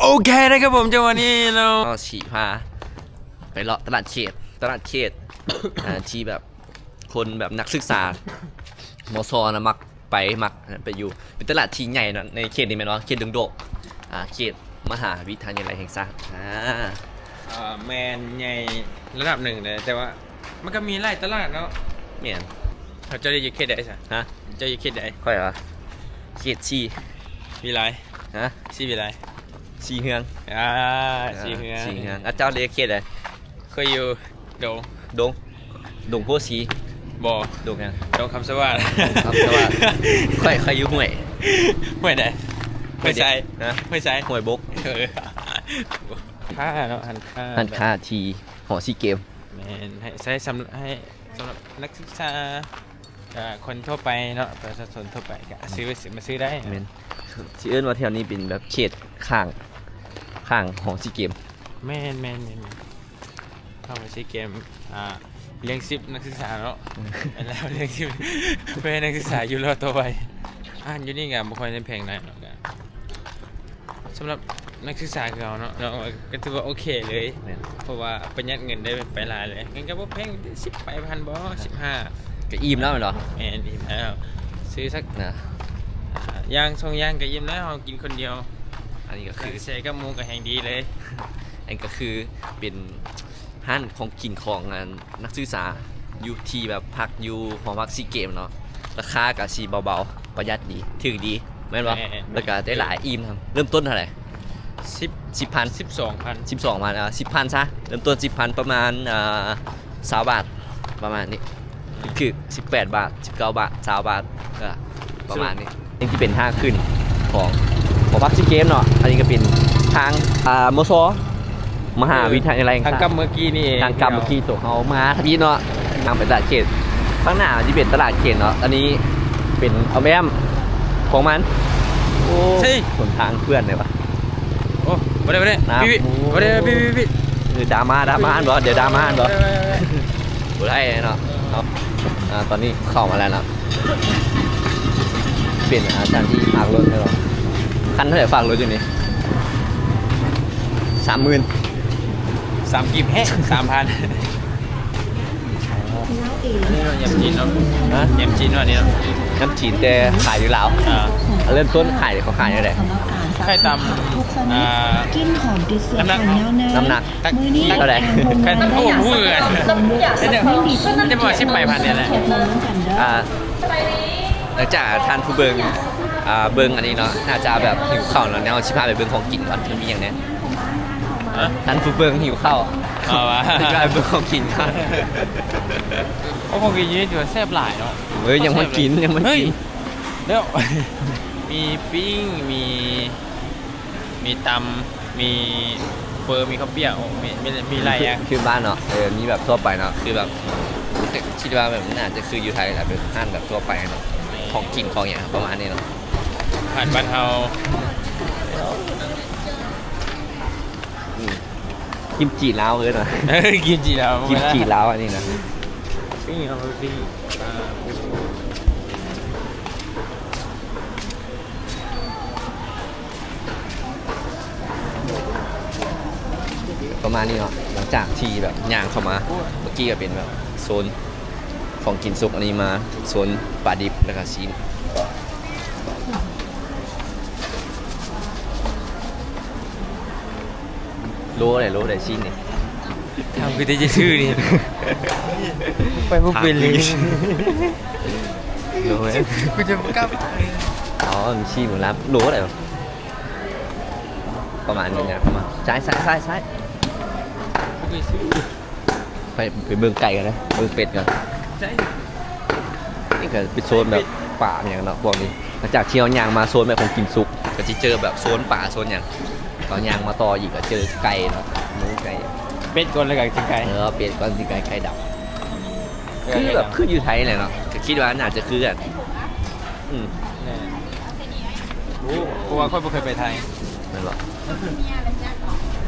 ໂອເຄນະຄັບຜົມ ຈັງຫວະນີ້ເນາະ ເຮົາຊິພາໄປເລາະຕະຫຼາດເຂດ ຕະຫຼາດເຂດ ອ່າ ທີ່ແບບ ຄົນແບບນັກສຶກສາ ມຊ ນະ ມັກໄປ ມັກໄປຢູ່ ເປັນຕະຫຼາດທີ່ໃຫຍ່ເນາະ ໃນເຂດນີ້ແມ່ນບໍ່? ເຂດດົງໂດກ ອ່າ ເຂດມະຫາວິທະຍາໄລແຫ່ງຊາດ ອ່າ ອ່າ ແມ່ນໃຫຍ່ລະດັບໜຶ່ງເດ້ ແຕ່ວ່າມັນກໍມີຫຼາຍຕະຫຼາດເນາະ. ແມ່ນ. ເຈົ້າຢູ່ເຂດໃດຊະ? ຮະ? ເຈົ້າຢູ່ເຂດໃດ? ຂ້ອຍຫວາ? ເຂດສີ່ ວິໄລ. ຮະ? ສີ່ວິໄລ. ສີ່ເຮືອງ. ອ່າ ອ່າ ສີ່ເຮືອງ ສີ່ເຮືອງ. ອາ ເຈົ້າເດ ເຂດໃດ? ຂ້ອຍຢູ່ ດົງ ດົງ ດົງໂພສີ. ບໍ່ ດົງຫຍັງ? ດົງຄຳສະຫວາດ. ຄຳສະຫວາດ. ຂ້ອຍ ຂ້ອຍຢູ່ຫ້ວຍ ຫ້ວຍໃດ? ຫ້ວຍໃສ? ຮະ? ຫ້ວຍໃສ? ຫ້ວຍບົກ. ເອີ ຮ້ານຄ້າເນາະ ຮ້ານຄ້າ ຮ້ານຄ້າທີ່ຫໍຊີເກມ. ແມ່ນ ໃຫ້ໃຊ້ສຳ ໃຫ້ສຳລັບນັກສຶກສາ ກະຄົນທົ່ວໄປເນາະ ປະຊາຊົນທົ່ວໄປກະ ອືມ ຊື້ ມາຊື້ໄດ້. ແມ່ນ ຊິເອີ້ນວ່າແຖວນີ້ເປັນແບບເຂດຂ້າງ ຂ້າງຫໍຊີເກມ. ແມ່ນໆໆໆ ເຮົາກໍຊິເກມ ອ່າ ລ້ຽງຊີບນັກສຶກສາເນາະ. ອືມ ແມ່ນແລ້ວ ລ້ຽງຊີບ ເພື່ອໃຫ້ນັກສຶກສາຢູ່ລອດຕໍ່ໄປ. ອາຫານຢູ່ນີ້ກໍບໍ່ຄ່ອຍໄດ້ແພງຫຼາຍເນາະ ກໍສຳລັບນັກສຶກສາຄືເຮົາເນາະ ເນາະ ກໍຖືວ່າໂອເຄເລີຍ. ແມ່ນ ເພາະວ່າປະຢັດເງິນໄດ້ໄປຫຼາຍເລີຍ. ເງິນກໍບໍ່ແພງ ສິບປາຍພັນບໍ ສິບຫ້າ ກໍອີ່ມແລ້ວແມ່ນບໍ່? ແມ່ນ ອີ່ມແລ້ວ ຊື້ສັກ ນະ ອ່າ ຢ່າງສອງຢ່າງກໍອີ່ມແລ້ວ ເຮົາກິນຄົນດຽວ. ອັນນີ້ກໍຄື ແຊກັບໝູ່ກໍແຮງດີເລີຍ. ອັນນີ້ກໍຄືເປັນຮ້ານຂອງກິນຂອງ ອັນ ນັກສຶກສາຢູ່ທີ່ແບບພັກຢູ່ຫໍພັກຊີເກມເນາະ ລາຄາກໍຊິເບົາໆ ປະຢັດດີ ຖືກດີ ແມ່ນບໍ່? ແມ່ນໆ ແລ້ວກໍໄດ້ຫຼາຍ ແມ່ນ ອີ່ມນຳ. ເລີ່ມຕົ້ນເທົ່າໃດ? ສິບ ສິບພັນ ສິບສອງພັນ ສິບສອງພັນ ເອົາ ສິບພັນຊະ ເລີ່ມຕົ້ນສິບພັນ ປະມານ ອ່າ ຊາວບາດ ປະມານນີ້. ອືມ ຄືສິບແປດບາດ ສິບເກົ້າບາດ ຊາວບາດ ກໍປະມານນີ້. ນີ້ຊິເປັນທາງຂຶ້ນຂອງຫໍພັກຊີເກມເນາະ. ອັນນີ້ກໍເປັນທາງ ອ່າ ມຊ ມະຫາວິທະຍາໄລແຫ່ງຊາດ. ທາງກັບເມື່ອກີ້ນີ້ເອງ ທາງກັບເມື່ອກີ້ ໂຕເຮົາມາທາງນີ້ເນາະ ທາງໄປຕະຫຼາດເຂດ. ຂ້າງໜ້າຊິເປັນຕະຫຼາດເຂດເນາະ ອັນນີ້ເປັນອ້ອມແອ້ມຂອງມັນ. ໂອ້ ໃຊ່ ຫົນທາງເປື້ອນເດ້ວະ. ໂອ້ ບໍ່ໄດ້ ບໍ່ໄດ້ ນະ ພີ່ ພີ່ ໂອ້ ບໍ່ໄດ້ ພີ່ ພີ່ ພີ່ ເອີ ດາມາ ດາມາ ບໍ່ ດຽວດາມາ ບໍ່ ບໍ່ໄດ້ເນາະ. ເນາະ ອ່າ ຕອນນີ້ເຂົ້າມາແລ້ວເນາະ ເປັນອາຈານທີ່ຝາກລົດໃຫ້ເຮົາ. ຄັນເທົ່າໃດຝາກລົດຢູ່ນີ້? ສາມໝື່ນ ສາມກີບແຮະ ສາມພັນ. ນີ້ເນາະ ຍຳຈີນເນາະ. ຮະ? ຍຳຈີນເນາະ ນີ້ເນາະ. ຍຳຈີນ ແຕ່ຂາຍຢູ່ລາວ. ອ່າ ເລີ່ມຕົ້ນຂາຍ ເຂົາຂາຍແນວໃດ? ຂາຍຕາມ ອ່າ ນ້ຳໜັກ ນ້ຳໜັກ ຕັກ ຕັກເທົ່າໃດ? ໂອ້ໂຫ ຈະບອກ ສິບປາຍພັນນີ້ແຫຼະ. ອ່າ ຫຼັງຈາກທ່ານຜູ້ເບິ່ງ ອ່າ ເບິ່ງອັນນີ້ເນາະ ໜ້າຈະແບບຫິວເຂົ້າແລ້ວເນາະ. ເຮົາຊິພາໄປເບິ່ງຂອງກິນກ່ອນ ມີຫຍັງແດ່? ຮະ? ທ່ານຜູ້ເບິ່ງຫິວເຂົ້າ. ເອົາວະ ຊິພາໄປເບິ່ງຂອງກິນກ່ອນ. ໂອ້ ຂອງກິນຢູ່ນີ້ຖືວ່າແຊບຫຼາຍເນາະ. ເອີຍ ຍັງບໍ່ກິນ ຍັງບໍ່ກິນ. ແລ້ວ ມີປີ້ງ ມີ ມີຕຳ ມີເຝີ ມີເຂົ້າປຽກ ໂອ້ ມີ ມີ ມີຫຼາຍຢ່າງ. ຄື ຄືບ້ານເນາະ. ເອີ ມີແບບທົ່ວໄປເນາະ ຄືແບບ ຄິດວ່າແບບໜ້າຈະຄືຢູ່ໄທແຫຼະ ເປັນຮ້ານແບບທົ່ວໄປເນາະ. ແມ່ນ ຂອງກິນຂອງຫຍັງປະມານນີ້ເນາະ ອາຫານບ້ານເຮົາ. ອືມ ກິມຈິລາວເອີ້ນວ່າ ເອີ ກິມຈິລາວ ກິມຈິລາວອັນນີ້ນະ. ປີ້ງເອົາປີ້ງ ອ່າ ປະມານນີ້ເນາະ. ຫຼັງຈາກທີ່ແບບຍ່າງເຂົ້າມາ ເມື່ອກີ້ກໍເປັນແບບໂຊນຂອງກິນສຸກ ອັນນີ້ມາໂຊນປາດິບ ແລ້ວກໍຊີ້ນ. ໂລເທົ່າໃດ ໂລເທົ່າໃດຊີ້ນນີ້? ຖາມຄືແຕ່ຈະຊື້ນີ້ ໄປບໍ່ເປັນເລີຍ. ໂລເທົ່າໃດ? ກູຈະບໍ່ກ້າ. ອໍ ມັນຊີ້ນໝູລາບ ໂລເທົ່າໃດ? ປະມານນີ້ນະ ປະມານ ຊ້າຍ ຊ້າຍ ຊ້າຍ ຊ້າຍ. ບໍ່ເຄີຍຊື້. ໄປ ໄປເບິ່ງໄກ່ກ່ອນນະ ເບິ່ງເປັດກ່ອນ. ໃຊ່ ນີ້ກໍເປັນໂຊນແບບປາຫຍັງເນາະ ພວກນີ້. ຫຼັງຈາກທີ່ເຮົາຍ່າງມາໂຊນແບບຂອງກິນສຸກ ກໍຊິເຈີແບບໂຊນປາໂຊນຫຍັງ. ເຮົາຍ່າງມາຕໍ່ອີກກໍເຈີໄກ່ເນາະ ໝູໄກ່ ເປັດກ່ອນ ແລ້ວກໍຊິໄກ່. ເອີ ເປັດກ່ອນ ຊິໄກ່ ໄກ່ດຳ. ຄືແບບຄືຢູ່ໄທແຫຼະເນາະ ກໍຄິດວ່າໜ້າຈະຄືກັນ. ອືມ ແນ່. ໂອ້ ເພາະວ່າຂ້ອຍບໍ່ເຄີຍໄປໄທ. ແມ່ນບໍ່?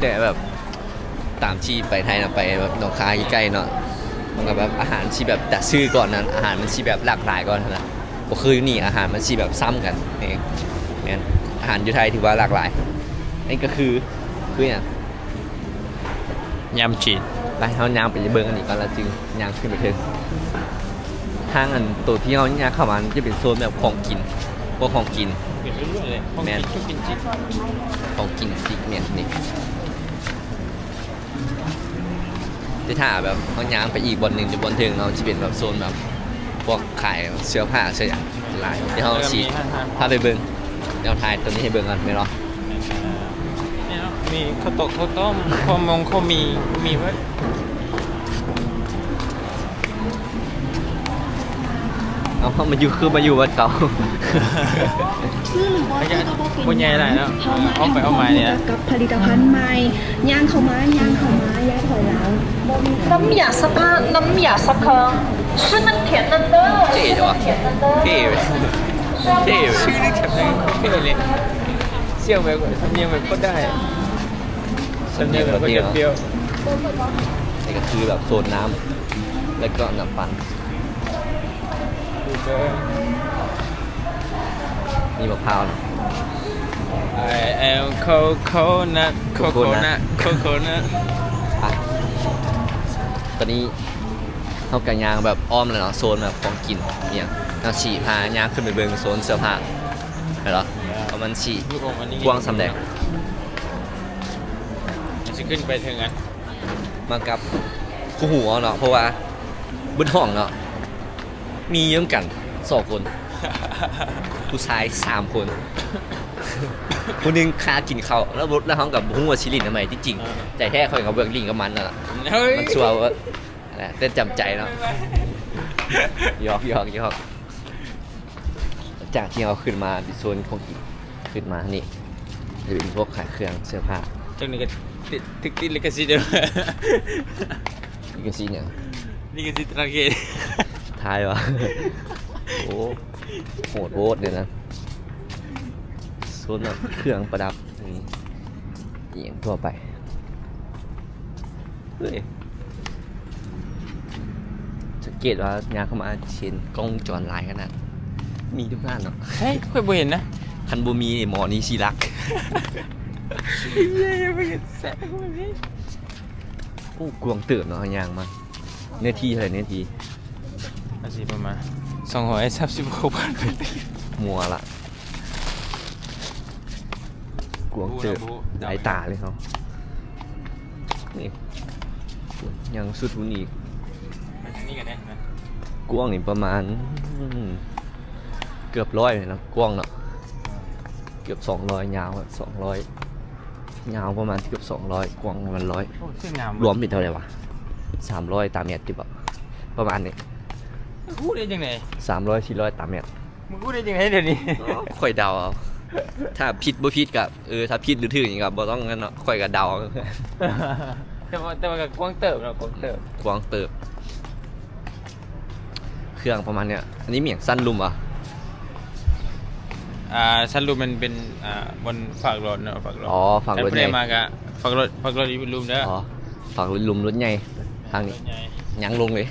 ແຕ່ແບບ ຕາມທີ່ໄປໄທນະ ໄປແບບໜອງຄາຍໃກ້ໆເນາະ ມັນກໍແບບອາຫານຊິແບບ ຖ້າຊື້ກ່ອນນັ້ນ ອາຫານມັນຊິແບບຫຼາກຫຼາຍກ່ອນຫັ້ນນະ. ບໍ່ຄືຢູ່ນີ້ ອາຫານມັນຊິແບບຊ້ຳກັນ. ແມ່ນ ອາຫານຢູ່ໄທຖືວ່າຫຼາກຫຼາຍ. ອັນນີ້ກໍຄື ຄືຫຍັງ? ຍຳຈີນ. ໄປ ເຮົາຍ່າງໄປເບິ່ງອັນນີ້ກ່ອນ ແລ້ວຈຶ່ງຍ່າງຂຶ້ນໄປເທິງ. ທາງອັນໂຕທີ່ເຮົາຍ່າງເຂົ້າມາ ມັນຈະເປັນໂຊນແບບຂອງກິນ, ພວກຂອງກິນ. ເປັນເລື້ອຍໆເລີຍ ຂອງກິນ. ແມ່ນ ກໍກິນຈິກ ແມ່ນນີ້. ແຕ່ຖ້າແບບເຮົາຍ່າງໄປອີກບ່ອນໜຶ່ງ ຢູ່ບ່ອນເທິງເນາະ ມັນຊິເປັນແບບໂຊນແບບພວກຂາຍເສື້ອຜ້າເສື້ອຫຍັງຫຼາຍ. ດຽວເຮົາຊິພາໄປເບິ່ງ ດຽວຖ່າຍຕົວນີ້ໃຫ້ເບິ່ງກ່ອນແມ່ນບໍ່? ນີ້ເນາະ ມີເຂົ້າຕົກເຂົ້າຕົ້ມ ເຂົ້າມົງເຂົ້າໝີ່ ມີເບິດ. ເອົາ ເຮົາມາຢູ່ ຄືມາຢູ່ວັດເກົ່າ. ບໍ່ໃຫຍ່ຫຼາຍເນາະ ເອີ ອ້ອມໄປອ້ອມມານີ້ນະ. ກັບຜະລິດຕະພັນໃໝ່ ຍ່າງເຂົ້າມາ ຍ່າງເຂົ້າມາ ຢ່າຖອຍຫຼັງ. ນ້ຳຢາສະພາ ນ້ຳຢາສະເພີງ ຊື່ມັນເພງນັ້ນເດີ ເທ່ວ່ະ ເທ່ເວີຍ ເທ່ເວີຍ ຊື່ມັນເພງເລີຍ. ສຽງແບບ ສຳນຽງແບບໂຄດໄດ້ ສຳນຽງແບບໂຄດຈະປ່ຽວ. ນີ້ກໍຄືແບບໂຊນນ້ຳ ແລ້ວກໍນ້ຳປັ່ນ. ມີມະພ້າວນະ. I am coconut, coconut, coconut. ອ່ະ ຕອນນີ້ເຮົາກໍຍ່າງແບບອ້ອມແລ້ວເນາະ ໂຊນແບບຂອງກິນອີ່ຫຍັງ. ເຮົາຊິພາຍ່າງຂຶ້ນໄປເບິ່ງໂຊນເສື້ອຜ້າ ເຫັນບໍ່? ວ່າມັນຊິກວ້າງສ່ຳໃດ. ມັນຊິຂຶ້ນໄປເຖິງອັນ ມາກັບຄູ່ຫູເນາະ ເພາະວ່າເບິດຫ້ອງເນາະ ມີຢູ່ນຳກັນສອງຄົນ ຜູ້ຊາຍສາມຄົນ ຜູ້ໜຶ່ງຄາກິນເຂົ້າ ແລ້ວ ແລ້ວເຮົາກໍບໍ່ຮູ້ວ່າຊິຫຼິ້ນນຳໃຜ. ທີ່ຈິງ ເອີ ໃຈແທ້ຂ້ອຍກໍບໍ່ຢາກຫຼິ້ນກັບມັນນັ້ນລະ ເອີຍ ມັນຊົ່ວເວີຍ ແຕ່ຈຳໃຈເນາະ ຫຍອກໆໆ. ຈາກທີ່ເຮົາຂຶ້ນມາເປັນໂຊນຂອງກິນ ຂຶ້ນມານີ້ຈະເປັນພວກຂາຍເຄື່ອງເສື້ອຜ້າ. ເຈົ້ານີ້ກໍຕິດ ຖືກຕິດລິຂະສິດເດີ. ລິຂະສິດຫຍັງ? ລິຂະສິດຕະຫຼາດເຂດ ທ້າຍວ່າ. ໂອ້ ໂຫດໂພດເດນະ. ໂຊນແບບເຄື່ອງປະດັບ ນີ້ອີ່ຫຍັງທົ່ວໄປ. ເຮີ້ຍ ສັງເກດວ່າຍ່າງເຂົ້າມາເຫັນກ້ອງວົງຈອນຫຼາຍຂະໜາດ ມີທຸກຮ້ານເນາະ. ເຮີ້ຍ ຂ້ອຍບໍ່ເຫັນນະ. ຄັນບໍ່ມີໝໍນີ້ຊິລັກ. ໂອ້ ກວ້າງເຕີບເນາະ ຍ່າງມາ. ເນື້ອທີ່ເທົ່າໃດ? ເນື້ອທີ່ ອາດຊິປະມານສອງຮ້ອຍສາມສິບຫົກພັນ. ມົວລະ. ກວ້າງເຕີບ ຫຼາຍຕາເລີຍເຮົາ. ນີ້ຍັງສຸດພຸ້ນອີກ. ໄປທາງນີ້ກໍໄດ້ນະ. ກວ້າງນີ້ປະມານ ອືມ ເກືອບຮ້ອຍເນາະ ກວ້າງເນາະ. ເກືອບສອງຮ້ອຍ ຍາວສອງຮ້ອຍ ຍາວປະມານເກືອບສອງຮ້ອຍ ກວ້າງປະມານຮ້ອຍ. ໂອ້ ຊື່ງາມ. ລວມເປັນເທົ່າໃດວະ? ສາມຮ້ອຍຕາແມັດຕິເບາະ ປະມານນີ້. ຮູ້ໄດ້ຈັ່ງໃດ? ສາມຮ້ອຍ ສີ່ຮ້ອຍຕາແມັດ. ມຶງຮູ້ໄດ້ຈັ່ງໃດດຽວນີ້? ຂ້ອຍເດົາເອົາ. ຖ້າຜິດບໍ່ຜິດກໍ ເອີ ຖ້າຜິດຫຼືຖືກນີ້ກໍບໍ່ຕ້ອງນັ້ນເນາະ ຂ້ອຍກໍເດົາ. ແຕ່ວ່າ ແຕ່ວ່າກໍກວ້າງເຕີບເນາະ ກວ້າງເຕີບ ກວ້າງເຕີບ. ເຄື່ອງປະມານເນີ້ຍ. ອັນນີ້ມີຫຍັງ? ຊັນຣູມຫວາ? ອ່າ ຊັນຣູມມັນເປັນ ອ່າ ບ່ອນຝາກລົດເນາະ ຝາກລົດ. ອໍ ຝາກລົດໃຫຍ່. ມາກະຝາກລົດ ຝາກລົດອີກລຸ່ມເດີ. ອໍ ຝາກລົດລຸ່ມ ລົດໃຫຍ່. ທາງນີ້ຍັງລົງເລີຍ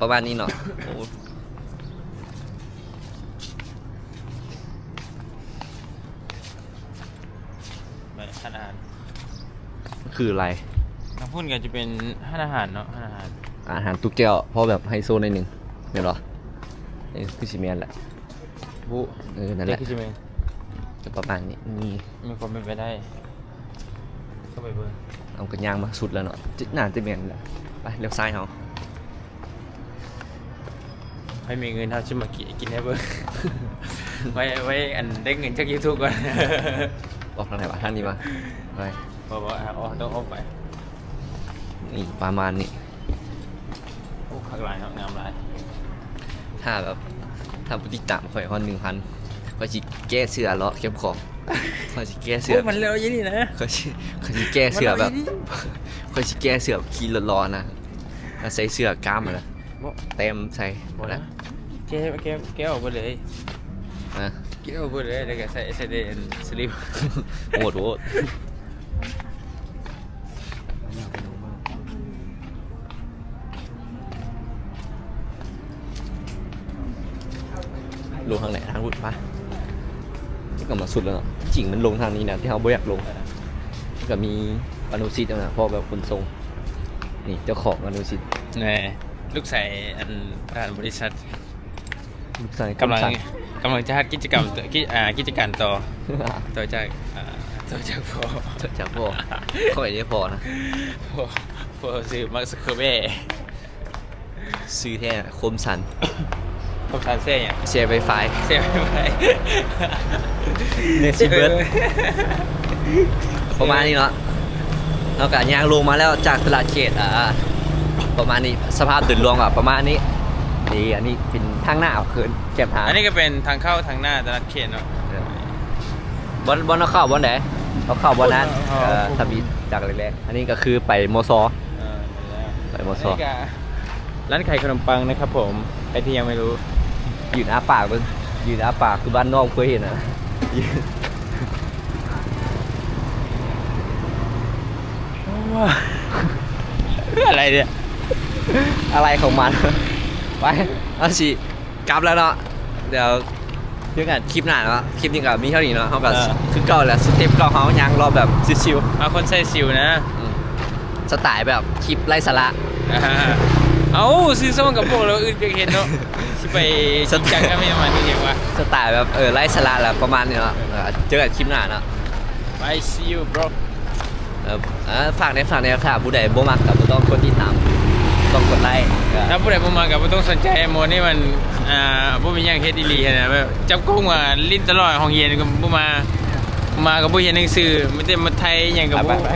ປະມານນີ້ເນາະ. ໂອ້ ຮ້ານອາຫານ ຄືລາຍ ທາງພຸ້ນກໍຈະເປັນຮ້ານອາຫານເນາະ ຮ້ານອາຫານ ອາຫານຕູ້ແກ້ວ ພໍແບບໄຮໂຊໜ້ອຍໜຶ່ງ ແມ່ນບໍ່? ເອີ ຄືຊິແມ່ນແຫຼະ ບໍ່ ເອີ ນັ້ນແຫຼະ ຄືຊິແມ່ນ ກໍປະມານນີ້. ມີ ມີຄວາມເປັນໄປໄດ້ ເຂົ້າໄປເບິ່ງ. ເອົາ ກໍຍ່າງມາສຸດແລ້ວເນາະ ໜ້າຈະແມ່ນແຫຼະ. ໄປ ລ້ຽວຊ້າຍເຮົາ. ໃຜມີເງິນເຮົາຊິມາກິນ ກິນໃຫ້ເບິ່ງ ໄວ້ ໄວ້ອັນໄດ້ເງິນຈາກຢູທູບກ່ອນ. ອອກທາງໃດວະ? ທາງນີ້ວະ? ໄປ ບໍ່ ບໍ່ ອອກ ຕ້ອງອອກໄປ. ນີ້ປະມານນີ້. ໂອ້ ຄັກຫຼາຍເນາະ ງາມຫຼາຍ. ຖ້າແບບ ຖ້າຜູ້ຕິດຕາມຂ້ອຍຮອດໜຶ່ງພັນ ຂ້ອຍຊິແກ້ເສື້ອເລາະເກັບຂອງ. ຂ້ອຍຊິແກ້ເສື້ອ. ໂອ້ ມັນເລີຍອີ່ຫຼີນະ. ຂ້ອຍຊິ ຂ້ອຍຊິແກ້ເສື້ອແບບ ມັນເລີຍອີ່ຫຼີ ຂ້ອຍຊິແກ້ເສື້ອຂີ່ລົດລໍ້ນະ. ອາໄສເສື້ອກ້າມຫັ້ນນະ ແຕ້ມໃສ່. ບໍ່ນະ ແກະ ແກະ ແກະອອກເບິດເລີຍ. ຮະ? ແກະອອກເບິດເລີຍ ແລ້ວກໍໃສ່ ໃສ່ແຕ່ອັນສະລິບ. ໂຫດໂພດ. ລົງທາງໃດ? ທາງພຸ້ນປະ. ກໍມາສຸດແລ້ວເນາະ. ທີ່ຈິງມັນລົງທາງນີ້ນະ ທີ່ເຮົາບໍ່ຢາກລົງ. ກໍມີອະນຸສິດນະ ເພາະແບບຂົນສົ່ງ ນີ້ເຈົ້າຂອງອະນຸສິດ. ແນ່ ລູກຊາຍອັນປະທານບໍລິສັດ ລູກຊາຍ ກຳລັງ ຄົນສັ່ງ ກຳລັງຈະຮັດກິດຈະກຳ ກິ ອ່າ ກິດຈະການຕໍ່ ຕໍ່ຈາກ ອ່າ ຕໍ່ຈາກພໍ່ ຕໍ່ຈາກພໍ່. ຂ້ອຍໄດ້ພໍ່ນະ ພໍ່ ພໍ່ຊື່ Mark Zuckerberg. ຊື່ແທ້ ຄົມສັນ ຄົມສັນແຊຫຍັງ? ແຊໄວຟາຍ ແຊໄວຟາຍ ເນັດຊິເບິດ. ປະມານນີ້ເນາະ ເຮົາກະຍ່າງລົງມາແລ້ວຈາກຕະຫຼາດເຂດ ອ່າ ປະມານນີ້ ສະພາບໂດຍລວມກະປະມານນີ້. ນີ້ ອັນນີ້ເປັນທາງໜ້າເຂດແຄມທາງ ອັນນີ້ກະເປັນທາງເຂົ້າທາງໜ້າຕະຫຼາດເຂດເນາະ. ເອີ ບ່ອນ ບ່ອນເຮົາເຂົ້າບ່ອນໃດ? ເຮົາເຂົ້າບ່ອນນັ້ນ ເອີ ທຳອິດຈາກແລກໆ. ອັນນີ້ກະຄືໄປ ມຊ ເອີ ໄປ ມຊ ອັນນີ້ກະ ຮ້ານຂາຍຂະໜົມປັງນະຄັບຜົມ ໃຜທີ່ຍັງໄມ່ຮູ້ ຢືນອ້າປາກເບິ່ງ ຢືນອ້າປາກຄືບ້ານນອກເຄີຍເຫັນນະ. ອາໄລເດຍ ອາໄລຂອງມັນ. ໄປ ເຮົາຊິກັບແລ້ວເນາະ ດຽວ ເຈີກັນຄລິບໜ້າເນາະ. ຄລິບນີ້ກະມີເທົ່ານີ້ເນາະ ເຮົາກະ ເອີ ຄືເກົ່າແຫຼະ ສະເຕັບເກົ່າ ເຮົາຍ່າງເລາະແບບຊິວໆ ເອົາຄົນໃສ່ຊິວນະ. ອືມ ສະໄຕແບບຄລິບໄຮ້ສາລະ. ອ່າ ເອົ້າ ຊື່ຊ່ອງກະບອກແລ້ວ ອຶດວຽກເຮັດເນາະ ຊິໄປຈິງຈັງກັບຫຍັງຫວາ ສະໄຕແບບ ເອີ ໄຮ້ສາລະແຫຼະ ປະມານນີ້ເນາະ. ເອີ ເຈີກັນຄລິບໜ້າເນາະ Bye, see you bro. ເອີ ຝາກແດ່ ຝາກແດ່ ຖ້າຜູ້ໃດບໍ່ມັກກະບໍ່ຕ້ອງກົດຕິດຕາມ ຕ້ອງກົດໄລ້. ຖ້າຜູ້ໃດບໍ່ມັກກະບໍ່ຕ້ອງສົນໃຈ ໂມນີ້ມັນ ອ່າ ບໍ່ມີຫຍັງເຮັດອີ່ຫຼີຫັ້ນນະ ແບບຈັບກົງວ່າຫຼິ້ນຕະຫຼອດ ຫ້ອງຮຽນກະບໍ່ມາ ມາກະບໍ່ຮຽນໜັງສື ມີແຕ່ມາໄຖຫຍັງກະບໍ່ຮູ້.